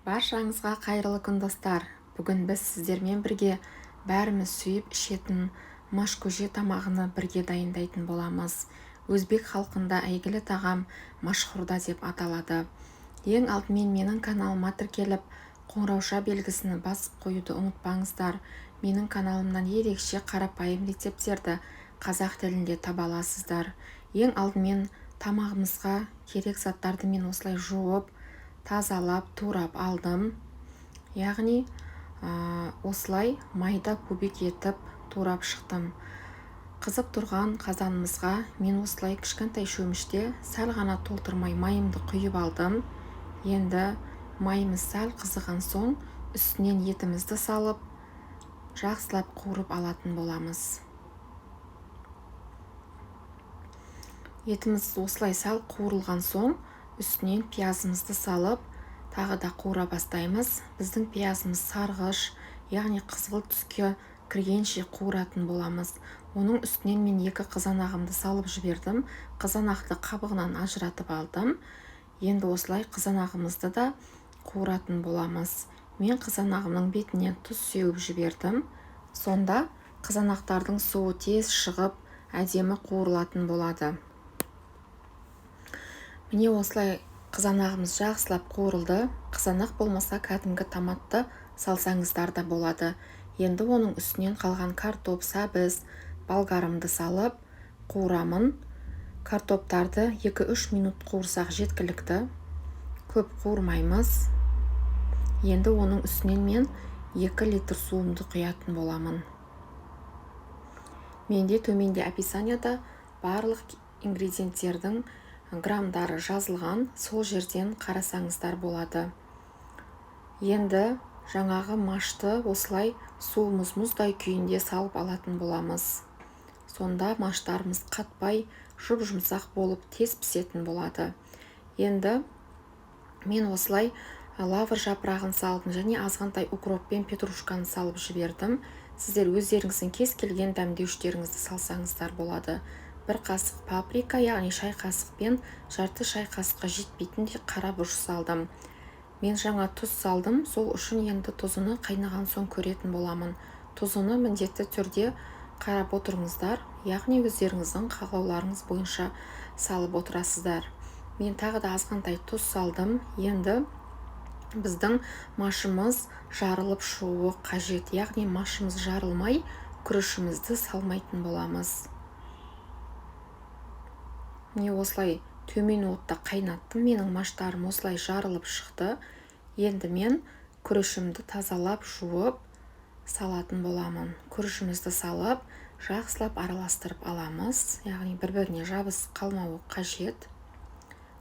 Баршаңызға қайырлы күн, достар! Бүгін біз сіздермен бірге бәріміз сүйіп ішетін маш көже тамағыны бірге дайындайтын боламыз. Өзбек халқында әйгілі тағам машхурда деп аталады. Ең алдымен менің каналыма тіркеліп, қоңырауша белгісін басып қоюды ұмытпаңыздар. Менің каналымнан ерекше қарапайым рецепттерді қазақ тілінде таба аласыздар. Ең алдымен тамағымызға керек заттарды мен осылай жуып, тазалап, турап алдым. Яғни осылай майда кубик етіп турап шықтым. Қызып тұрған қазанымызға мен осылай кішкентай шөміште сәл ғана толтырмай майымды құйып алдым. Енді майымыз сәл қызыған соң үстінен етімізді салып, жақсылап қуырып алатын боламыз. Етіміз осылай сәл қуырылған соң үстінен пиязымызды салып, тағы да қуыра бастаймыз. Біздің пиязымыз сарғыш, яғни қызғылт түске кіргенше қуыратын боламыз. Оның үстінен мен 2 қызанағымды салып жібердім. Қызанақты қабығынан ажыратып алдым. Енді осылай қызанағымызды да қуыратын боламыз. Мен қызанағымның бетіне тұз сеуіп жібердім. Сонда қызанақтардың суы тез шығып, әдемі қуырылатын болады. Міне осылай қызанағымыз жақсылап қуырылды. Қызанақ болмаса кәдімгі томатты салсаңыздар да болады. Енді оның үстінен қалған картоп, сәбіз, болгарымды салып қуырамын. Картоптарды 2-3 минут қуырсақ жеткілікті. Көп қуырмаймыз. Енді оның үстінен мен 2 литр суымды құятын боламын. Менде төменде описанияда барлық ингредиенттердің грамдары жазылған, сол жерден қарасаңыздар болады. Енді жаңағы машты осылай суымыз мұздай күйінде салып алатын боламыз. Сонда маштарымыз қатпай, жұп-жұмсақ болып тез пісетін болады. Енді мен осылай лавр жапырағын салдым және азғантай укроп пен петрушканы салып жібердім. Сіздер өздеріңіздің кез келген дәмдеуіштеріңізді салсаңыздар болады. 1 қасық паприка, яғни шай қасықпен жарты шай қасыққа жетпейтіндей қара бұрыш салдым. Мен жаңа тұз салдым, сол үшін енді тұзыны қайнаған соң көретін боламын. Тұзыны міндетті түрде қарап отырыңыздар, яғни өздеріңіздің қалауларыңыз бойынша салып отырасыздар. Мен тағы да азғантай тұз салдым. Енді біздің машымыз жарылып шығуы қажет, яғни машымыз жарылмай күрішімізді салмайтын боламыз. Міне осылай төмен отта қайнаттым. Менің маштарым осылай жарылып шықты. Енді мен күрішімді тазалап жуып салатын боламын. Күрішімізді салып, жақсылап араластырып аламыз, яғни бір-біріне жабысып қалмауы қажет.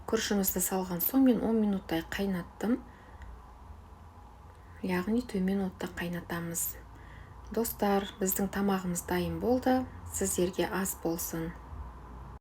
Күрішімізді салған соң мен 10 минуттай қайнаттым. Яғни төмен отта қайнатамыз. Достар, біздің тамағымыз дайын болды. Сіздерге ас болсын.